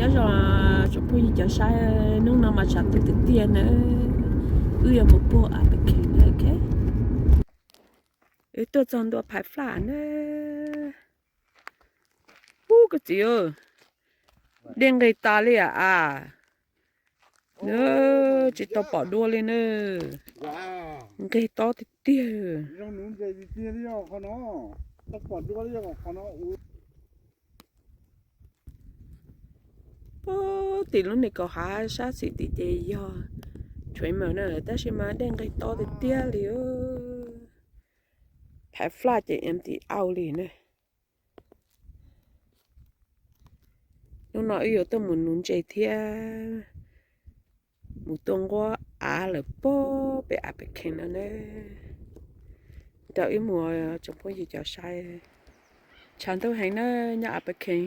Nyob zoo tsoom phooj ywg cov saib, hnub no mas tshav ntuj tiag tiag na, wb yuav mus puag Aperkhein na, ok. Wb tuaj txog ntua Phais Flaj na. Ub, koj txiv, dej nqig tas li a. Tsis tau pom dua li na. Nqig tob tiag tiag. Puag tim lub niag kaum hav sab xis tim ces yog Tremont na, tab sis mas dej nqig tob tiag tiag li. Phais Flaj ces empty out li na. Hnub no wb yuav tuaj mus nuv ntses thiab mus tua nquab av lawm puag pem Aperkhein no na. Nrog wb mus tsoom phooj ywg cov saib. Tshav ntuj heev na nyob Aperkhein.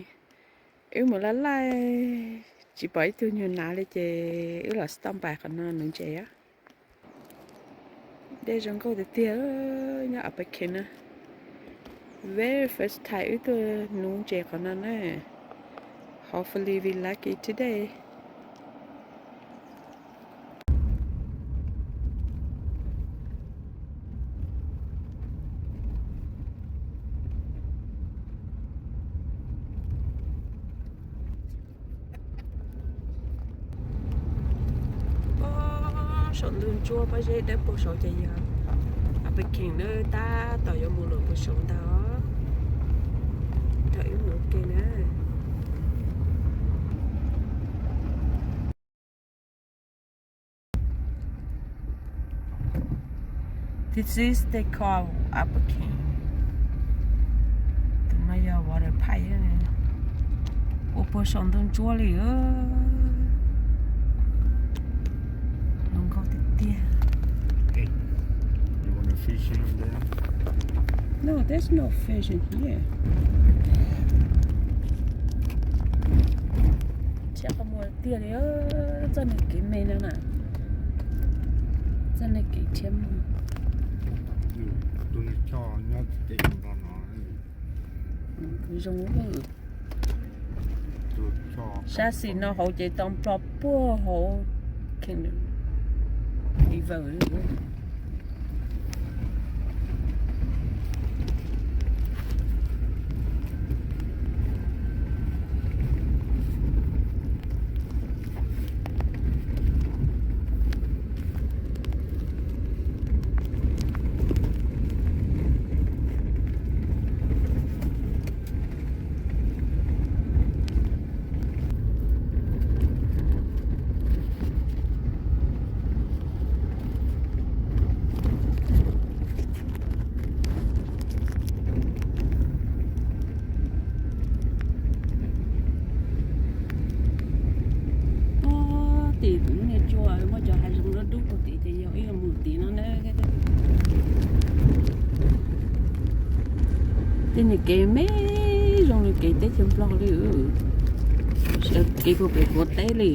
Wb mus laj laj tsis pom ib tug nyuag nav li ces wb los stop by qhov no nuv ntses. Dej zoo nkauj tiag tiag nyob Aperkhein na. Very first time wb tuaj nuv ntses qhov no na. Hopefully we lucky today. Puag saum ntug ntsuab pob zeb dawb puag saud ces yog Aperkhein na, tab tom yuav mus lawm puag saud ntag. Nrog wb mus ua ke na. This is they call Aperkhein. Tus no yog water pipe, ua puag saum ntug ntsuab li. Zoo nkauj tiag tiag. No, there's no fish in here. Txhiab qhov muag tiag li, txoj niag kev me no na. Txoj niag kev txhiab muag. Tus niag choj nyob tim no no. Zoo. Sab xis no hauv ces tau nplog puag hauv Kheem River li. Puag tim kuv niag tsua muaj cov hav zoov dub dub puag tim ces yog ib yam mus tim no na. Tej niag kev me zoo li kev teb chaws Nplog li, kev puag pem Kuv teb li.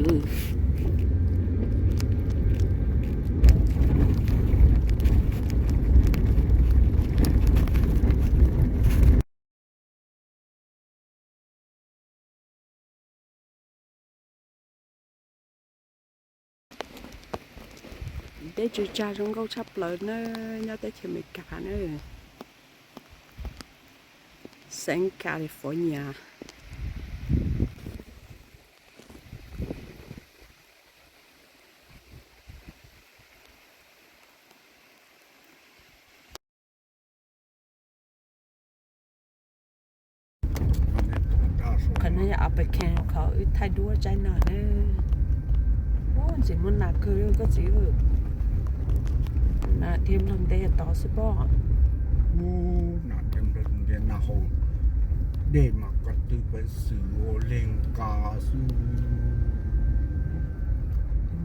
Dej tsw tsag zoo nkauj tshaj plaws na, nyob teb chaws Amelikas na, xeev California. Qhov no yog Apercan, qhov wb thaij duab tsaib no na. Ub, ntxim muaj nas kawg koj txiv. Nas dhia nplog ntias tod xwb pob. Ub, nas dhia nplog ntias na, hauv dej mas ko tw peev xwm ua leg nqa xwb.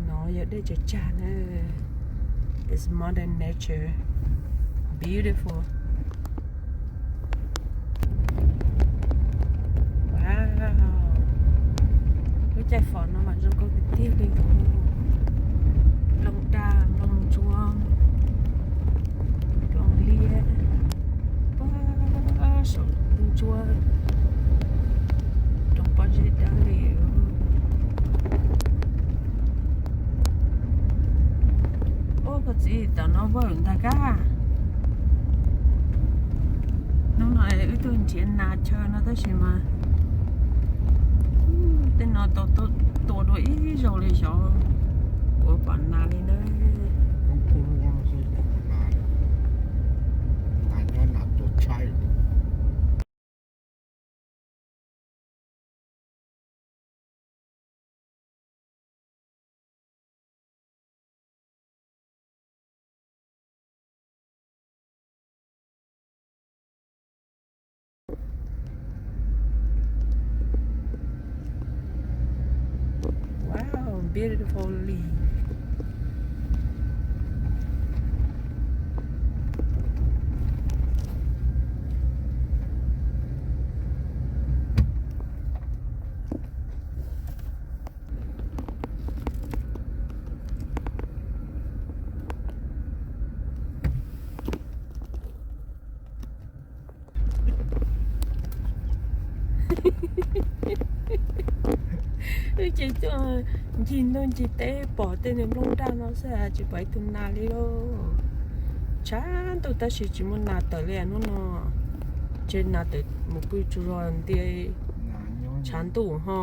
No yog dej tsw tsag na. It's Mother Nature. Beautiful. Wow. Lub caij fom no mas zoo nkauj tiag tiag li. Nplooj daj, nplooj ntsuab, nplooj liab, puag saum ntsuab, rooj pob zeb dawb li. Tom no vwm ntag kab. Hnub no wb tuaj nrhiav nas chaw no tab sis mas tej no tau tua dua ib zaug li xyov puas pom nas li na. Wow, beautiful leaf. Wb ces tuaj ncig ntuj ncig teb pom tej niag nplooj daj no xwb tsis pom ib tug nas li lauj. Tshav ntuj tab sis tsis muaj nas tawm li hnub no. Ntshe nas tawm mus pw tsaug zog nti tshav ntuj ho.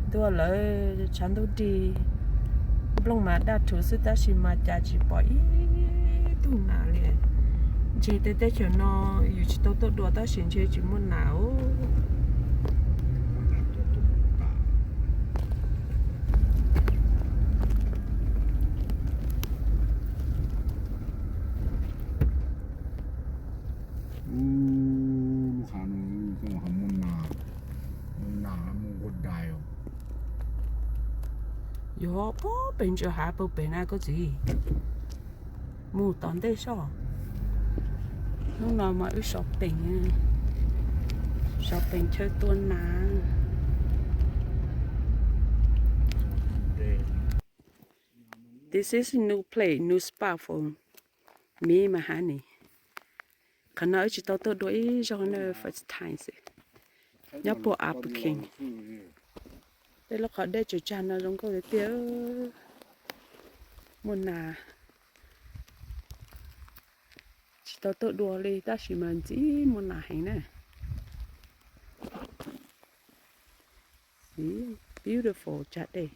Ntuj lawm tshav ntuj dig, nplooj mas daj rhuv xwb tab sis mas cas tsis pom ib tug nas li. Ntshe tej teb chaws no yus tsis tau tuaj dua tab sis ntshe tsis muaj nas os. Lub hav no muaj nas, muaj nas muaj nquab dais. Yog pob pem ntsa hav pem na koj txiv. Mus tom ntej soj. Hnub no mas wb shopping, shopping chaw tua nas. This is new place, new spot for me, my honey. Qhov no wb tsis tau tuaj dua ib zaug na, first time xwb. Nyob puag Apukhim. Tej lub qhov dej tsaws tsag no zoo nkauj tiag tiag. Muaj nas. Tsis tau tuaj dua li tab sis mas ntxim muaj nas heev na. Beautiful tsag dej.